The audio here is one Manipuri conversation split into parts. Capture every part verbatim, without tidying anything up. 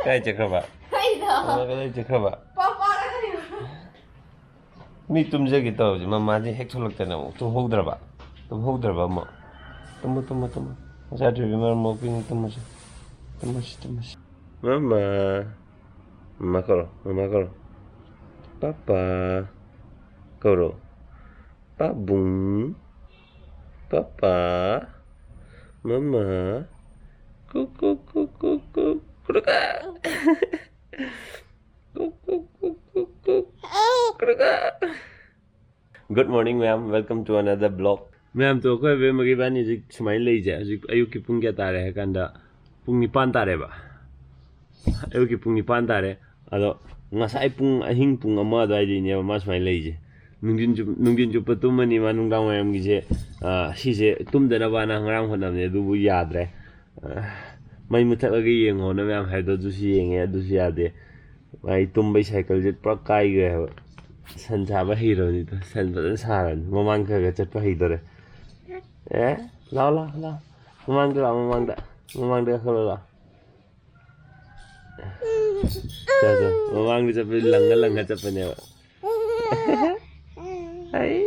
ꯀꯥꯏ ꯆꯠꯈ꯭ꯔꯕ? ꯑꯩꯗꯣ꯫ ꯑꯃ ꯀꯗꯥꯏ ꯆꯠꯈ꯭ꯔꯕ? ꯄꯥꯄꯥꯒ ꯂꯩꯕ꯫ ꯃꯤ ꯇꯨꯝꯖꯒꯦ ꯇꯧꯕꯁꯦ ꯃꯃꯥꯁꯦ ꯍꯦꯛ ꯊꯣꯛꯂꯛꯇꯅ ꯑꯃꯨꯛ ꯇꯨꯝꯍꯧꯗ꯭ꯔꯕ? ꯇꯨꯝꯍꯧꯗ꯭ꯔꯕ ꯑꯃꯨꯛ? ꯇꯨꯝꯃꯣ, ꯇꯨꯝꯃꯣ, ꯇꯨꯝꯃꯣ꯫ ꯃꯆꯥ ꯊꯣꯏꯕꯤ ꯃꯔꯝ ꯃꯣꯛꯄꯤꯅꯤ, ꯇꯨꯝꯃꯁꯤ꯫ ꯇꯨꯝꯃꯁꯤ, ꯇꯨꯝꯃꯁꯤ꯫ ꯃꯃꯥ꯫ ꯃꯃꯥ ꯀꯧꯔꯣ, ꯃꯃꯥ ꯀꯧꯔꯣ꯫ ꯄꯥꯄꯥ ꯀꯧꯔꯣ꯫ ꯄꯥꯕꯨꯡ꯫ ꯄꯥꯄꯥ꯫ ꯃꯃꯥ꯫ ꯀꯨ, ꯀꯨ, ꯀꯨ, ꯀꯨ, ꯀꯨ꯫ ꯀ꯭ꯔꯨꯀꯥ꯫ ꯀ꯭ꯔꯨꯀꯥ꯫ Good morning, ꯃꯌꯥꯝ꯫ Welcome to another vlog. ꯃꯌꯥꯝ, ꯇꯣ ꯑꯩꯈꯣꯏ ꯑꯕꯦꯝꯃꯒꯤ ꯏꯕꯥꯅꯤ ꯍꯧꯖꯤꯛ ꯁꯨꯃꯥꯏꯅ ꯂꯩꯁꯦ꯫ ꯍꯧꯖꯤꯛ ꯑꯌꯨꯛꯀꯤ ꯄꯨꯡ ꯀꯌꯥ ꯇꯥꯔꯦ ꯍꯥꯏ ꯀꯥꯟꯗ, ꯄꯨꯡ ꯅꯤꯄꯥꯟ ꯇꯥꯔꯦꯕ꯫ ꯑꯌꯨꯛꯀꯤ ꯄꯨꯡ ꯅꯤꯄꯥꯟ ꯇꯥꯔꯦ꯫ ꯑꯗꯣ ꯉꯁꯥꯏ ꯄꯨꯡ, ꯑꯍꯤꯡ ꯄꯨꯡ ꯑꯃ ꯑꯗꯨꯋꯥꯏꯗꯩꯅꯦꯕ ꯃꯥ ꯁꯨꯃꯥꯏꯅ ꯂꯩꯁꯦ꯫ ꯅꯨꯡꯊꯤꯟ ꯆꯨꯞ-, ꯅꯨꯡꯊꯤꯟ ꯆꯨꯞꯄ ꯇꯨꯝꯃꯅꯤ ꯃꯥ, ꯅꯨꯡꯗꯥꯡ ꯋꯥꯏꯔꯝꯒꯤꯁꯦ, ꯑ, ꯁꯤꯁꯦ ꯇꯨꯝꯗꯅꯕꯅ ꯉꯔꯥꯡ ꯍꯣꯠꯅꯕꯅꯦ, ꯑꯗꯨꯕꯨ ꯌꯥꯗ꯭ꯔꯦ꯫ ꯑ, ꯃꯩ ꯃꯨꯠꯊꯠꯂꯒ ꯌꯦꯡꯉꯣꯅ ꯃꯌꯥꯝ ꯍꯥꯏꯕꯗꯣ ꯑꯗꯨꯁꯨ ꯌꯦꯡꯉꯦ, ꯑꯗꯨꯁꯨ ꯌꯥꯗꯦ꯫ ꯃꯥꯏ ꯇꯨꯝꯕꯩ ꯁꯥꯏꯀꯜꯁꯦ ꯄꯨꯔꯥ ꯀꯥꯏꯈ꯭ꯔꯦ ꯍꯥꯏꯕ꯫ ꯁꯟ ꯁꯥꯕ ꯍꯩꯔꯕꯅꯤꯗ, ꯁꯟ ꯐꯖꯅ ꯁꯥꯔꯕꯅꯤ꯫ ꯃꯃꯥꯡ ꯈꯔ ꯈꯔ ꯆꯠꯄ ꯍꯩꯗꯣꯔꯦ꯫ ꯑꯦ, ꯂꯥꯛꯑꯣ, ꯂꯥꯛꯑꯣ, ꯂꯥꯛꯑꯣ꯫ ꯃꯃꯥꯡꯗ ꯂꯥꯛꯑꯣ, ꯃꯃꯥꯡꯗ꯫ ꯃꯃꯥꯡꯗ ꯀꯥꯈꯠꯂꯣ, ꯂꯥꯛꯑꯣ꯫ ꯆꯣ, ꯆꯣ꯫ ꯃꯃꯥꯡꯗ ꯆꯠꯄꯗꯤ ꯂꯪꯉ ꯂꯪꯉ ꯆꯠꯄꯅꯦꯕ꯫ ꯑꯩ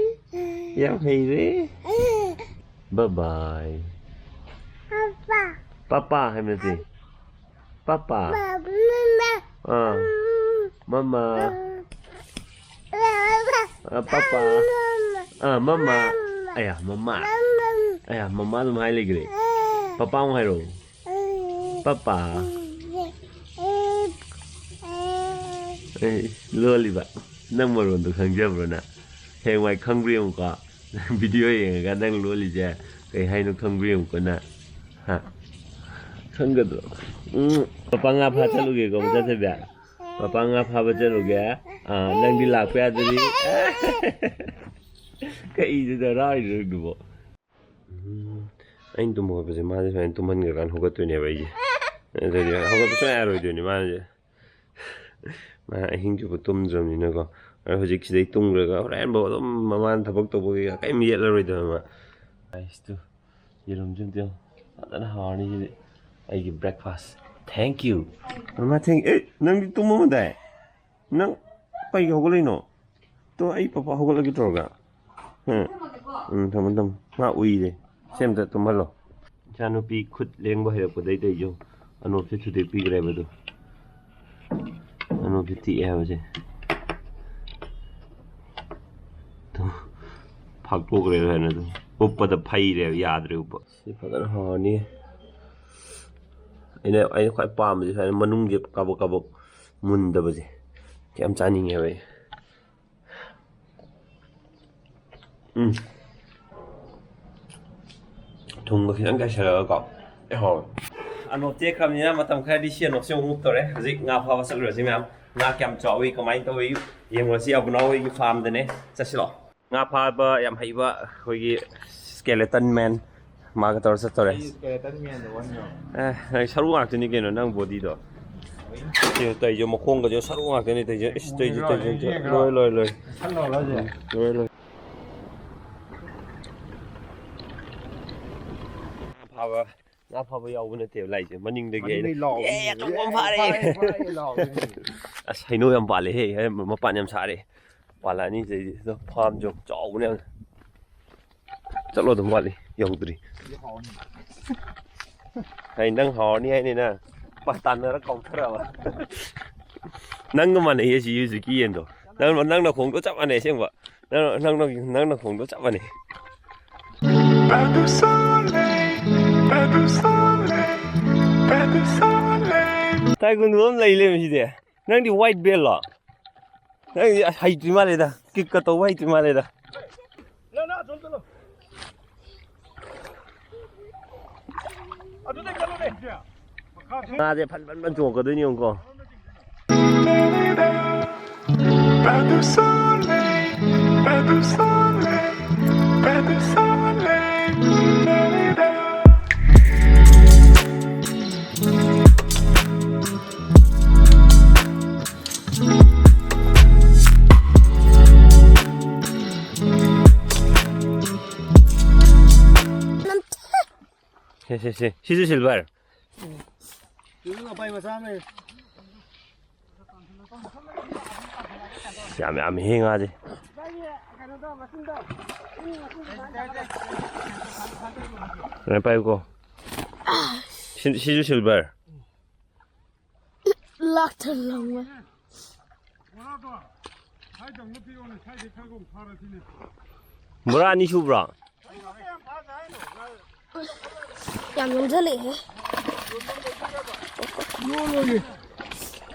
ꯌꯥꯝ ꯍꯩꯔꯦ꯫ Bye bye꯫ ꯄꯥꯄꯥ ꯍꯥꯏꯕ ꯅꯠꯇꯦ꯫ ꯄꯥꯄꯥ꯫ ꯑꯥ꯫ ꯃꯃꯥ꯫ ꯑꯥ, ꯄꯥꯄꯥ꯫ ꯑꯥ, ꯃꯃꯥ꯫ ꯑꯌꯥ, ꯃꯃꯥ꯫ ꯑꯌꯥ, ꯃꯃꯥ ꯑꯗꯨꯝ ꯍꯥꯏ ꯂꯩꯈ꯭ꯔꯦ꯫ ꯄꯥꯄꯥ ꯑꯃꯨꯛ ꯍꯥꯏꯔꯛꯑꯣ꯫ ꯄꯥꯄꯥ꯫ ꯑꯦ, ꯂꯣꯜꯂꯤꯕ꯫ ꯅꯪ ꯃꯔꯣꯟꯗꯣ ꯈꯪꯖꯕ꯭ꯔꯣ ꯅꯪ? ꯍꯌꯦꯡꯋꯥꯏ ꯈꯪꯕ꯭ꯔꯥ ꯌꯦꯡꯉꯨꯀꯣ꯫ ꯅꯪ ꯚꯤꯗꯤꯑꯣ ꯌꯦꯡꯉꯒ ꯅꯪ ꯂꯣꯜꯂꯤꯁꯦ ꯀꯩ ꯍꯥꯏꯅꯣ ꯈꯪꯕ꯭ꯔꯥ ꯌꯦꯡꯉꯨꯀꯣ ꯅꯪ꯫ ꯍꯥ? ꯈꯪꯒꯗ꯭ꯔꯣ? ꯎꯝ, ꯄꯥꯄꯥ ꯉꯥ ꯐꯥ ꯆꯠꯂꯨꯒꯦꯀꯣ, ꯃꯆꯥ ꯊꯣꯏꯕꯤ꯫ ꯄꯥꯄꯥ ꯉꯥ ꯐꯥꯕ ꯆꯠꯂꯨꯒꯦ꯫ ꯑꯥ, ꯅꯪꯗꯤ ꯂꯥꯛꯄ ꯌꯥꯗ꯭ꯔꯤ꯫ ꯀꯩꯗꯨꯗ ꯍꯔꯥꯎꯔꯤꯅꯣ ꯅꯪꯗꯨꯕꯣ? ꯎꯝ, ꯑꯩꯅ ꯇꯨꯝꯕ ꯈꯣꯠꯄꯁꯦ ꯃꯥꯁꯦ ꯁꯨꯃꯥꯏꯅ ꯇꯨꯝꯍꯟꯈ꯭ꯔꯀꯥꯟꯗ ꯍꯧꯒꯠꯇꯣꯏꯅꯦꯕ ꯑꯩꯁꯦ꯫ ꯑꯗꯨꯗꯤ ꯍꯧꯒꯠꯄ ꯁꯨꯡꯌꯥ ꯌꯥꯔꯣꯏꯗꯣꯏꯅꯦ ꯃꯥꯁꯦ꯫ ꯃꯥ ꯑꯍꯤꯡ ꯆꯨꯞꯄ ꯇꯨꯝꯗ꯭ꯔꯕꯅꯤꯅꯀꯣ꯫ ꯑꯗꯣ ꯍꯧꯖꯤꯛ ꯁꯤꯗꯩ ꯇꯨꯝꯈ꯭ꯔꯒ ꯍꯣꯔꯦꯟꯐꯥꯎ ꯑꯗꯨꯝ ꯃꯃꯥꯅ ꯊꯕꯛ ꯇꯧꯕ ꯀꯩꯀꯥ ꯀꯩꯝ ꯌꯦꯠꯂꯔꯣꯏꯗꯕ ꯃꯥ꯫ ꯑꯩꯁꯇꯨ ꯌꯦꯔꯨꯝꯁꯦ ꯑꯝꯇ ꯌꯦꯡꯉꯣ꯫ ꯐꯖꯅ ꯍꯥꯎꯔꯅꯤ ꯁꯤꯗꯤ꯫ ꯑꯩꯒꯤ breakfast꯫ Thank you꯫ ꯃꯥ ꯊꯦꯡ ꯑꯦ ꯅꯪꯗꯤ ꯇꯨꯝꯃꯝꯃꯗꯥꯏ? ꯅꯪ ꯀꯩꯒꯤ ꯍꯧꯒꯠꯂꯛꯏꯅꯣ? ꯇꯣ ꯑꯩ ꯄꯄꯥ ꯍꯧꯒꯠꯂꯒꯦ ꯇꯧꯔꯒ꯫ ꯎꯝ꯫ ꯎꯝ, ꯊꯝꯃꯣ, ꯊꯝꯃꯣ꯫ ꯃꯥ ꯎꯏꯔꯦ꯫ ꯁꯦ ꯑꯝꯇ ꯇꯨꯝꯍꯜꯂꯣ꯫ ꯏꯆꯥꯅꯨꯄꯤ ꯈꯨꯠ ꯂꯦꯡꯕ ꯍꯩꯔꯛꯄꯗꯩ ꯇꯧꯏꯁꯦ ꯌꯦꯡꯉꯨ꯫ ꯑꯅꯣꯞꯁꯦ ꯊꯨꯗꯦꯛꯄꯤꯈ꯭ꯔꯦꯕ ꯑꯗꯨ꯫ ꯑꯅꯣꯞꯁꯦ ꯊꯤꯛꯑꯦ ꯍꯥꯏꯕꯁꯦ꯫ ꯇꯨ, ꯐꯥꯛꯇꯣꯛꯈ꯭ꯔꯦ ꯍꯥꯏꯅ ꯑꯗꯨꯝ꯫ ꯎꯞꯄꯗ ꯐꯩꯔꯦꯕ, ꯌꯥꯗ꯭ꯔꯦ ꯎꯞꯄ꯫ ꯁꯤ ꯐꯖꯅ ꯍꯥꯎꯔꯅꯤ꯫ ꯑꯩꯅ, ꯑꯩꯅ ꯈ꯭ꯋꯥꯏ ꯄꯥꯝꯕꯁꯦ ꯁꯨꯃꯥꯏꯅ ꯃꯅꯨꯡꯁꯦ ꯀꯥꯕꯛ ꯀꯥꯕꯛ ꯃꯨꯟꯗꯕꯁꯦ꯫ ꯁꯤ ꯌꯥꯝ ꯆꯥꯅꯤꯡꯉꯦꯕ ꯑꯩ꯫ ꯎꯝ꯫ ꯊꯨꯝꯒ ꯈꯤꯇꯪ ꯆꯥꯏꯁꯤꯜꯂꯒꯀꯣ꯫ ꯑꯦ, ꯍꯥꯎꯋꯦ꯫ ꯑꯅꯣꯞ ꯇꯦꯛꯈ꯭ꯔꯕꯅꯤꯅ ꯃꯇꯝ ꯈꯔꯗꯤ ꯁꯤ ꯑꯅꯣꯞꯁꯦ ꯑꯃꯨꯛ ꯎꯞꯇꯧꯔꯦ꯫ ꯍꯧꯖꯤꯛ ꯉꯥ ꯐꯥꯕ ꯆꯠꯂꯨꯔꯁꯤ ꯃꯌꯥꯝ꯫ ꯉꯥ ꯀꯌꯥꯝ ꯆꯥꯎꯏ, ꯀꯃꯥꯏꯅ ꯇꯧꯏ ꯌꯦꯡꯉꯨꯔꯁꯤ ꯑꯕꯨꯅꯥꯎ ꯍꯣꯏꯒꯤ ꯐꯥꯝꯗꯅꯦ꯫ ꯆꯠꯁꯤꯂꯣ꯫ ꯉꯥ ꯐꯥꯕ ꯌꯥꯝ ꯍꯩꯕ ꯑꯩꯈꯣꯏꯒꯤ skeleton man ꯃꯥꯒ ꯇꯧꯔ ꯆꯠꯇꯧꯔꯦ꯫ ꯑꯩ skeleton man ꯗꯣ ꯑꯣꯟꯈ꯭ꯔꯕ꯫ ꯑꯦ, ꯅꯪ ꯁꯔꯨ ꯉꯥꯛꯇꯅꯤ ꯀꯩꯅꯣ ꯅꯪ body ꯗꯣ꯫ ꯁꯤ ꯇꯧꯔꯤꯁꯦ ꯃꯈꯣꯡꯒꯁꯦ ꯁꯔꯨ ꯉꯥꯛꯇꯅꯤ ꯇꯧꯔꯤꯁꯦ꯫ ꯏꯁ, ꯇꯧꯔꯤꯁꯦ, ꯇꯧꯔꯤꯁꯦ, ꯇꯧꯔꯤꯁꯦ꯫ ꯂꯣꯏ, ꯂꯣꯏ, ꯂꯣꯏ꯫ ꯁꯠꯂꯣ ꯂꯣꯏꯁꯦ꯫ ꯎꯝ, ꯂꯣꯏ, ꯂꯣꯏ꯫ ꯉꯥ ꯐꯥꯕ, ꯉꯥ ꯐꯥꯕ ꯌꯥꯎꯕ ꯅꯠꯇꯦꯕ ꯂꯥꯛꯏꯁꯦ, ꯃꯅꯤꯡꯗꯒꯤ ꯑꯩꯅ, ꯃꯅꯤꯡꯗꯩ ꯂꯥꯎꯕꯅꯤ꯫ "ꯑꯦ, ꯑꯆꯧꯕ ꯑꯃ ꯐꯥꯔꯦ!" ꯐꯥꯔꯦ, ꯐꯥꯔꯦ ꯂꯥꯎꯕꯅꯤ꯫ ꯑꯁ, ꯍꯩꯅꯧ ꯌꯥꯝ ꯄꯥꯜꯂꯦꯍꯦ, ꯃꯄꯥꯟ ꯌꯥꯝ ꯁꯥꯔꯦ꯫ ꯄꯥꯜꯂꯛꯑꯅꯤ ꯁꯤꯗꯩꯗꯤ꯫ ꯑꯗꯣ farm ꯁꯨ ꯆꯥꯎꯕꯅꯦ ꯌꯥꯝꯅ꯫ ꯆꯠꯂꯣ ꯑꯗꯨꯝ ꯋꯥꯠꯂꯤ, ꯌꯧꯗ꯭ꯔꯤ꯫ ꯍꯩ, ꯅꯪ ꯍꯥꯎꯔꯅꯤ ꯍꯥꯏꯅꯤ ꯅꯪ꯫ ꯄꯥ ꯇꯥꯟꯅꯔ ꯀꯥꯎꯊꯔꯛꯑꯕ꯫ ꯅꯪꯒ ꯃꯥꯟꯅꯩꯌꯦ ꯁꯤ ꯍꯧꯖꯤꯛꯀꯤ ꯌꯦꯟꯗꯣ꯫ ꯅꯪ, ꯅꯪ ꯅꯈꯣꯡꯗꯣ ꯆꯞ ꯃꯥꯟꯅꯩ ꯑꯁꯦꯡꯕ꯫ ꯅꯪ, ꯅꯪ, ꯅꯪ ꯅꯈꯣꯡꯗꯣ ꯆꯞ ꯃꯥꯟꯅꯩ꯫ Pas de soleil, pas de soleil, pas de soleil. Taekwondo ꯑꯃ ꯂꯩ ꯂꯩꯔꯝꯃꯤꯁꯤꯗꯤ꯫ ꯅꯪꯗꯤ white belt ꯂꯣ? ꯅꯪꯗꯤ ꯑꯁ ꯍꯩꯇ꯭ꯔꯤ ꯃꯥꯜꯂꯦꯗ꯫ Kick ꯀ ꯇꯧꯕ ꯍꯩꯇ꯭ꯔꯤ ꯃꯥꯜꯂꯦꯗ꯫ ꯉꯥꯁꯦ ꯐꯟ ꯐꯟ ꯐꯟ ꯆꯣꯡꯉꯛꯀꯗꯣꯏꯅꯤ ꯌꯦꯡꯉꯨꯀꯣ꯫ Pas de soleil, pas de soleil, pas de soleil. ꯁꯦ, ꯁꯦ, ꯁꯦ꯫ ꯁꯤꯁꯨ silver꯫ ꯁꯤꯁꯨ ꯉꯥꯄꯥꯏ ꯃꯆꯥ ꯑꯃ ꯂꯩꯔꯦ꯫ ꯌꯥꯝ ꯌꯥꯝꯃꯤꯍꯦ ꯉꯥꯗꯤ꯫ ꯀꯩꯅꯣ ꯄꯥꯏꯌꯨꯀꯣ꯫ ꯁꯤ-, ꯁꯤꯁꯨ silver꯫ ꯂꯥꯛꯇ ꯂꯪꯉꯦ꯫ ꯕꯣꯔꯥ ꯑꯅꯤ ꯁꯨꯕ꯭ꯔꯣ? ꯌꯥꯝ ꯌꯣꯝꯁꯤꯜꯂꯛꯑꯦ꯫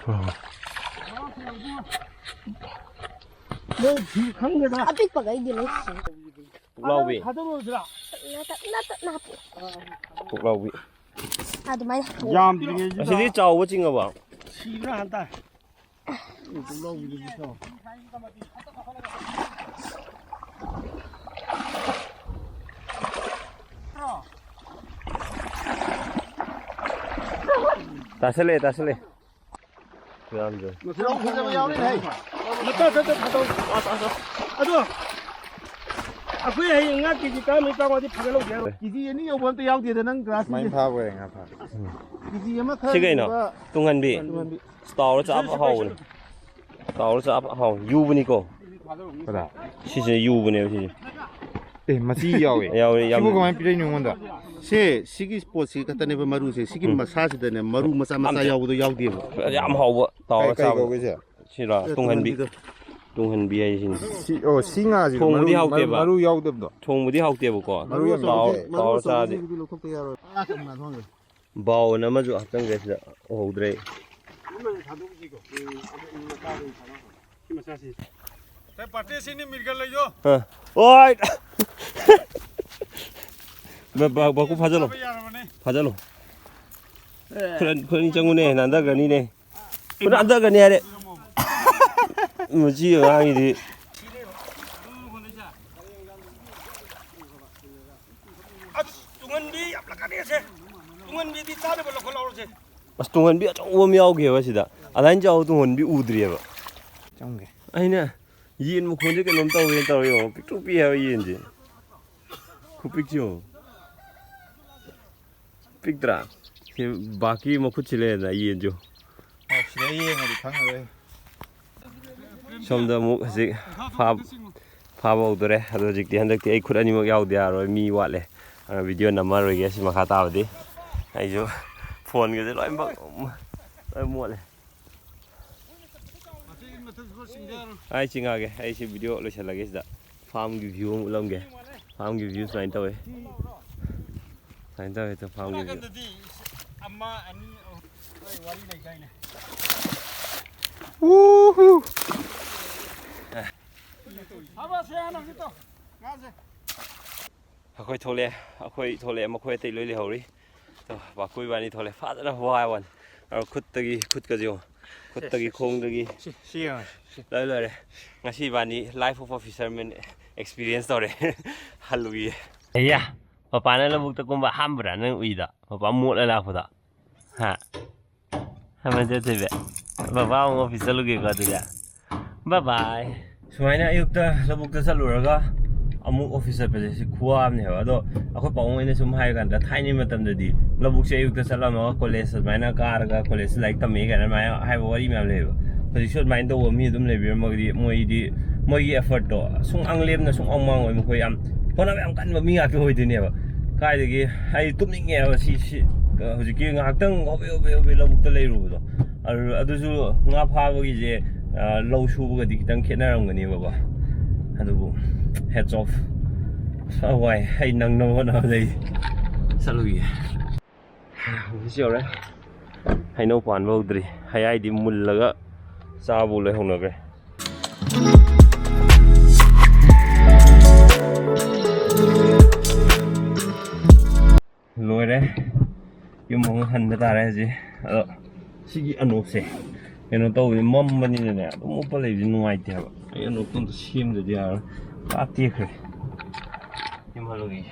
ꯃꯣꯏ ꯐꯤ ꯈꯪꯗꯦꯗ꯫ ꯑꯄꯤꯛꯄꯈꯩꯗꯤ ꯂꯩꯇꯦ꯫ ꯄꯨꯛꯂꯥꯎꯕꯤ꯫ ꯊꯥꯗꯣꯔꯛꯑꯣꯁꯤꯔꯥ? ꯇꯞꯅ, ꯇꯞꯅ, ꯇꯞꯅ ꯍꯥꯞꯄꯣ꯫ ꯄꯨꯛꯂꯥꯎꯕꯤ꯫ ꯑꯗꯨꯃꯥꯏꯅ ꯍꯥꯞꯄꯣ꯫ ꯌꯥꯝꯗ꯭ꯔꯤꯉꯩꯁꯤꯗ꯫ ꯑꯁꯤꯗꯤ ꯆꯥꯎꯕ ꯆꯤꯡꯉꯕ? ꯁꯤꯕ꯭ꯔꯥ ꯍꯥꯟꯇꯥ꯫ ꯄꯨꯛꯂꯥꯎꯕꯤꯗꯨꯗꯤ ꯆꯥꯎ꯫ ꯇꯥꯁꯜꯂꯦ, ꯇꯥꯁꯜꯂꯦ꯫ ꯌꯥꯝꯗ꯭ꯔꯦ꯫ ꯐꯤꯔꯣꯟ ꯐꯖꯕ ꯌꯥꯎꯔꯤꯅꯦ, ꯍꯩ꯫ ꯃꯇꯥ ꯈꯛꯇ ꯊꯥꯗꯧ꯫ ꯑꯗꯣ ꯑꯩꯈꯣꯏ ꯍꯌꯦꯡ ꯉꯥ ꯀꯦꯖꯤ ꯇꯔꯥꯃꯔꯤ ꯇꯔꯥꯃꯉꯥꯗꯤ ꯐꯥꯒꯠꯍꯧꯗꯦ ꯍꯥꯏꯔꯣ? ꯀꯦꯖꯤ ꯑꯅꯤ ꯌꯧꯕ ꯑꯝꯇ ꯌꯥꯎꯗꯦꯗ ꯅꯪ ꯒ꯭ꯔꯥꯁ ꯁꯨꯃꯥꯏꯅ ꯀꯦꯖꯤ꯫ ꯐꯥꯕ ꯑꯣꯏꯔꯦ ꯉꯥ ꯐꯥ꯫ ꯀꯦꯖꯤ ꯑꯃ ꯈꯔ ꯁꯤ ꯀꯩꯅꯣ? ꯍꯦꯟꯕ ꯇꯨꯡꯍꯟꯕꯤ꯫ ꯇꯨꯡꯍꯟꯕꯤ꯫ ꯇꯥꯎꯔ ꯆꯥꯕ ꯍꯥꯎꯕꯅꯦ꯫ ꯇꯥꯎꯔ ꯆꯥꯕ ꯍꯥꯎ-, ꯌꯨꯕꯅꯤꯀꯣ꯫ ꯀꯗꯥ? ꯁꯤꯁꯦ ꯌꯨꯕꯅꯦꯕ ꯁꯤꯁꯦ꯫ ꯑꯦ, ꯃꯆꯤ ꯌꯥꯎꯋꯦ꯫ ꯌꯥꯎꯋꯦ, ꯌꯥꯝ ꯁꯤꯕꯨ ꯀꯃꯥꯏꯅ ꯄꯤꯔꯛꯏꯅꯣ ꯑꯩꯉꯣꯟꯗ? ꯁꯦ, ꯁꯤꯒꯤ ꯄꯣꯠꯁꯤ ꯈꯛꯇꯅꯦꯕ ꯃꯔꯨꯁꯦ꯫ ꯁꯤꯒꯤ ꯎꯝ꯫ ꯃꯁꯥꯁꯤꯗꯅꯦ ꯃꯔꯨ ꯃꯆꯥ ꯃꯆꯥ ꯑꯝꯇ ꯌꯥꯎꯕꯗꯣ ꯌꯥꯎꯗꯦꯕ꯫ ꯌꯥꯝ ꯍꯥꯎꯕ ꯇꯥꯎꯔ ꯀꯩ, ꯀꯩ ꯆꯥꯕ꯫ ꯀꯧꯒꯦ ꯁꯦ? ꯁꯤꯔꯣ? ꯑꯦ, ꯇꯨꯡꯍꯟꯕꯤ꯫ ꯇꯨꯡꯍꯟꯕꯤꯗꯣ꯫ ꯇꯨꯡꯍꯟꯕꯤ ꯍꯥꯏꯁꯤꯅꯤ꯫ ꯁꯤ, ꯑꯣ, ꯁꯤ ꯉꯥꯁꯤ ꯊꯣꯡꯕꯗꯤ ꯃꯔꯨ, ꯃꯔꯨ, ꯍꯥꯎꯇꯦꯕ꯫ ꯃꯔꯨ ꯌꯥꯎꯗꯕꯗꯣ꯫ ꯊꯣꯡꯕꯗꯤ ꯍꯥꯎꯇꯦꯕꯀꯣ꯫ ꯃꯔꯨ ꯌꯥꯝ ꯇꯥꯎ-, ꯌꯥꯎꯗꯦ꯫ ꯃꯔꯨ ꯇꯥꯎꯔ ꯑꯆꯧꯕꯁꯤꯡꯁꯤꯗꯤ ꯆꯥꯔꯗꯤ꯫ ꯂꯧꯊꯣꯛꯇ ꯌꯥꯔꯣꯏ꯫ ꯑꯥ, ꯀꯅꯥ ꯊꯣꯡꯒꯦ? ꯕꯥꯎ ꯑꯅ ꯑꯃꯁꯨ ꯍꯥꯞꯆꯤꯟꯈ꯭ꯔꯦ ꯁꯤꯗ꯫ ꯎꯍꯧꯗ꯭ꯔꯦ꯫ ꯁꯤ ꯃꯆꯥꯁꯤ꯫ ꯁꯦ, ꯄꯥꯔꯇꯤ ꯁꯤꯅꯤ ꯃꯤꯔꯒ ꯂꯩꯌꯣ꯫ ꯑ꯫ ꯑꯣꯏ! ꯕ-, ꯕ-, ꯕꯥꯀꯨ ꯐꯥꯖꯜꯂꯣ꯫ ꯆꯥꯕ ꯌꯥꯔꯕꯅꯦ꯫ ꯐꯥꯖꯜꯂꯣ꯫ ꯈꯨꯠ ꯑꯅꯤ, ꯈꯨꯠ ꯑꯅꯤ ꯆꯪꯉꯨꯅꯦ, ꯅꯥꯟꯊꯈ꯭ꯔꯅꯤꯅꯦ꯫ ꯈꯨꯠ ꯅꯥꯟꯊꯈ꯭ꯔꯅꯤ ꯍꯥꯏꯔꯦ꯫ ꯃꯁꯤ ꯑꯉꯥꯡꯒꯤꯗꯤ꯫ ꯑꯁ, ꯇꯨꯡꯍꯟꯕꯤ ꯌꯥꯝ ꯂꯛꯀꯅꯤ ꯑꯁꯦ꯫ ꯇꯨꯡꯍꯟꯕꯤꯗꯤ ꯆꯥꯅꯕ ꯂꯧꯈꯠ ꯂꯥꯎꯔꯁꯦ꯫ ꯑꯁ, ꯇꯨꯡꯍꯟꯕꯤ ꯑꯆꯧꯕ ꯑꯃ ꯌꯥꯎꯈꯤꯑꯕ ꯁꯤꯗ꯫ ꯑꯗꯥꯏꯅ ꯆꯥꯎꯕ ꯇꯨꯡꯍꯟꯕꯤ ꯎꯗ꯭ꯔꯤꯑꯕ꯫ ꯆꯪꯒꯦ꯫ ꯑꯩꯅ ꯌꯦꯟ ꯃꯈꯣꯟꯁꯦ ꯀꯩꯅꯣꯝ ꯇꯧꯋꯦꯅ ꯇꯧꯔ ꯌꯦꯡꯉꯣ꯫ ꯄꯤꯛꯇ꯭ꯔꯨ ꯄꯤꯛꯑꯦ ꯍꯥꯏꯕ ꯌꯦꯟꯁꯦ꯫ ꯈꯨꯄꯤꯛꯁꯦ ꯌꯦꯡꯉꯣ꯫ ꯄꯤꯛꯇ꯭ꯔꯥ? ꯁꯤ ꯕꯥꯀꯤ ꯃꯈꯨꯠꯁꯤ ꯂꯩꯔꯦꯗꯅ ꯌꯦꯟꯁꯨ꯫ ꯑꯣ, ꯁꯤꯗ ꯌꯦꯡꯉꯗꯤ ꯈꯪꯉꯔꯣꯏ꯫ ꯁꯣꯝꯗ ꯑꯃꯨꯛ ꯍꯧꯖꯤꯛ ꯐꯥ-, ꯐꯥꯕ ꯍꯧꯗꯣꯔꯦ꯫ ꯑꯗꯣ ꯍꯧꯖꯤꯛꯇꯤ, ꯍꯟꯗꯛꯇꯤ ꯑꯩ ꯈꯨꯠ ꯑꯅꯤꯃꯛ ꯌꯥꯎꯗ ꯌꯥꯔꯣꯏ, ꯃꯤ ꯋꯥꯠꯂꯦ꯫ ꯑꯗꯨꯅ ꯚꯤꯗꯤꯑꯣ ꯅꯝꯃꯔꯣꯏꯒꯦ ꯁꯤ ꯃꯈꯥ ꯇꯥꯕꯗꯤ꯫ ꯑꯩꯁꯨ ꯐꯣꯟꯒꯁꯦ ꯂꯣꯏꯅꯃꯛ ꯂꯣꯏ ꯃꯣꯠꯂꯦ꯫ ꯑꯩ ꯆꯤꯡꯉꯛꯑꯒꯦ, ꯑꯩ ꯁꯤ ꯚꯤꯗꯤꯑꯣ ꯂꯣꯏꯁꯤꯜꯂꯒꯦ ꯁꯤꯗ꯫ ꯐꯥꯝꯒꯤ ꯚ꯭ꯌꯨ ꯑꯃ ꯎꯠꯂꯝꯒꯦ꯫ ꯐꯥꯝꯒꯤ ꯚ꯭ꯌꯨ ꯁꯨꯃꯥꯏꯅ ꯇꯧꯋꯦ꯫ ꯁꯨꯃꯥꯏꯅ ꯇꯧꯋꯦ ꯇꯨ ꯐꯥꯝꯒꯤ ꯚ꯭ꯌꯨ꯫ ꯅꯥꯀꯟꯗꯗꯤ ꯑꯃ, ꯑꯅꯤ, ꯑꯍꯨꯝ, ꯍꯣꯏ, ꯋꯥꯔꯤ ꯂꯩꯗꯥꯏꯅꯦ? ꯎꯍꯨ! ꯐꯥꯕꯁꯦ ꯍꯥꯟꯅ ꯍꯧꯖꯤꯛ ꯇꯧ꯫ ꯉꯥꯁꯦ꯫ ꯑꯩꯈꯣꯏ ꯊꯣꯛꯂꯛꯑꯦ, ꯑꯩꯈꯣꯏ ꯊꯣꯛꯂꯛꯑꯦ, ꯃꯈꯣꯏ ꯑꯇꯩ ꯂꯣꯏ ꯂꯩꯍꯧꯔꯤ꯫ ꯇꯣ, ꯄꯥꯀꯨ ꯏꯕꯥꯅꯤ ꯊꯣꯛꯂꯛꯑꯦ, ꯐꯖꯅ ꯋꯥꯏ ꯋꯥꯅꯤ꯫ ꯑꯗꯣ ꯈꯨꯠꯇꯒꯤ, ꯈꯨꯠꯀꯁꯦ ꯌꯦꯡꯉꯣ, ꯈꯨꯠꯇꯒꯤ, ꯁꯤ, ꯁꯤ, ꯈꯣꯡꯗꯒꯤ ꯁꯤ, ꯁꯤ ꯌꯦꯡꯉꯣ, ꯁꯤ꯫ ꯂꯣꯏ ꯂꯣꯏꯔꯦ꯫ ꯉꯁꯤ ꯏꯕꯥꯅꯤ life of a fisherman experience ꯇꯧꯔꯦ꯫ ꯍꯜꯂꯨꯏꯌꯦ꯫ ꯑꯌꯥ, ꯄꯄꯥꯅ ꯂꯧꯕꯨꯛꯇ ꯀꯨꯝꯕ ꯑꯍꯥꯟꯕꯔꯥ ꯅꯪ ꯎꯏꯗꯣ? ꯄꯄꯥ ꯃꯣꯠꯂ ꯂꯥꯛꯄꯗꯣ? ꯍꯥ? ꯍꯥꯏꯕ ꯆꯠꯇꯣꯏꯕ꯫ ꯕꯕꯥ ꯑꯃꯨꯛ ꯑꯣꯐꯤꯁ ꯆꯠꯂꯨꯒꯦꯀꯣ ꯑꯗꯨꯗꯤ꯫ ꯕꯥꯏ ꯕꯥꯏ꯫ ꯁꯨꯃꯥꯏꯅ ꯑꯌꯨꯛꯇ ꯂꯧꯕꯨꯛꯇ ꯆꯠꯂꯨꯔꯒ ꯑꯃꯨꯛ ꯑꯣꯐꯤꯁ ꯆꯠꯄꯁꯦ ꯁꯤ ꯈꯨꯋꯥ ꯑꯃꯅꯦꯕ꯫ ꯑꯗꯣ ꯑꯩꯈꯣꯏ ꯄꯥꯕꯨꯡ ꯍꯣꯏꯅ ꯁꯨꯝ ꯍꯥꯏꯔ ꯀꯥꯟꯗ, ꯊꯥꯏꯅꯒꯤ ꯃꯇꯝꯗꯗꯤ ꯂꯧꯕꯨꯛꯁꯦ ꯑꯌꯨꯛꯇ ꯆꯠꯂꯝꯃꯒ ꯀꯣꯂꯦꯖ ꯑꯗꯨꯃꯥꯏꯅ ꯀꯥꯔꯒ ꯀꯣꯂꯦꯖꯇ ꯂꯥꯏꯔꯤꯛ ꯇꯝꯃꯛꯏ ꯀꯥꯏꯅ ꯑꯗꯨꯃꯥꯏꯅ ꯍꯥꯏꯕ ꯋꯥꯔꯤ ꯃꯌꯥꯝ ꯂꯩꯌꯦꯕ꯫ ꯍꯧꯖꯤꯛꯁꯨ ꯑꯗꯨꯃꯥꯏꯅ ꯇꯧꯕ ꯃꯤ ꯑꯗꯨꯝ ꯂꯩꯕꯤꯔꯝꯃꯒꯗꯤ ꯃꯣꯏꯗꯤ, ꯃꯣꯏꯒꯤ effortꯇꯣ ꯁꯨꯡꯃꯥꯡ ꯂꯦꯞꯅ ꯁꯨꯡꯃꯥꯡ ꯃꯥꯡꯉꯣꯏ꯫ ꯃꯈꯣꯏ ꯌꯥꯝ ꯍꯣꯠꯅꯕ ꯌꯥꯝ ꯀꯟꯕ ꯃꯤ ꯉꯥꯛꯇ ꯑꯣꯏꯗꯣꯏꯅꯦꯕ꯫ ꯀꯥꯏꯗꯒꯤ ꯑꯩ ꯇꯨꯝꯅꯤꯡꯉꯦꯕ ꯁꯤ, ꯁꯤ, ꯍꯧꯖꯤꯛꯀꯤ ꯉꯥꯏꯍꯥꯛꯇꯪ ꯍꯣꯕꯦ ꯍꯣꯕꯦ ꯍꯣꯕꯦ ꯂꯧꯕꯨꯛꯇ ꯂꯩꯔꯨꯕꯗꯣ꯫ ꯑꯗꯨ, ꯑꯗꯨꯁꯨ ꯉꯥ ꯐꯥꯕꯒꯤꯁꯦ, ꯑ, ꯂꯧ ꯁꯨꯕꯒꯗꯤ ꯈꯤꯇꯪ ꯈꯦꯠꯅꯔꯝꯒꯅꯦꯕꯀꯣ꯫ ꯑꯗꯨꯕꯨ hats off꯫ ꯑꯁ, ꯋꯥꯏ꯫ ꯑꯩ ꯅꯪꯅꯕ ꯍꯣꯠꯅꯕꯗ ꯑꯩ ꯆꯠꯂꯨꯈꯤꯒꯦ꯫ ꯑꯣꯐꯤꯁ ꯌꯧꯔꯦ꯫ ꯍꯩꯅꯧ ꯄꯥꯟꯕ ꯍꯧꯗ꯭ꯔꯤ꯫ ꯍꯌꯥꯏꯗꯤ ꯃꯨꯜꯂꯒ ꯆꯥꯕꯨ ꯂꯣꯏ ꯍꯧꯅꯈ꯭ꯔꯦ꯫ ꯂꯣꯏꯔꯦ꯫ ꯌꯨꯝ ꯑꯃꯨꯛ ꯍꯟꯕ ꯇꯥꯔꯦ ꯍꯧꯖꯤꯛ꯫ ꯑꯗꯣ ꯁꯤꯒꯤ ꯑꯅꯣꯛꯁꯦ ꯀꯩꯅꯣ ꯇꯧꯕꯅꯤ, ꯃꯝꯕꯅꯤꯅꯅꯦ, ꯑꯗꯨꯝ ꯎꯞꯄ ꯂꯩꯕꯁꯤ ꯅꯨꯡꯉꯥꯏꯇꯦ ꯍꯥꯏꯕ꯫ ꯑꯩ ꯑꯅꯣꯛꯇꯣ ꯑꯝꯇ ꯁꯦꯝꯗ꯭ꯔꯗꯤ ꯌꯥꯔꯔꯣꯏ꯫ ꯄꯨꯔꯥ ꯇꯦꯛꯈ꯭ꯔꯦ꯫ ꯌꯨꯝ ꯍꯜꯂꯨꯈꯤꯒꯦ꯫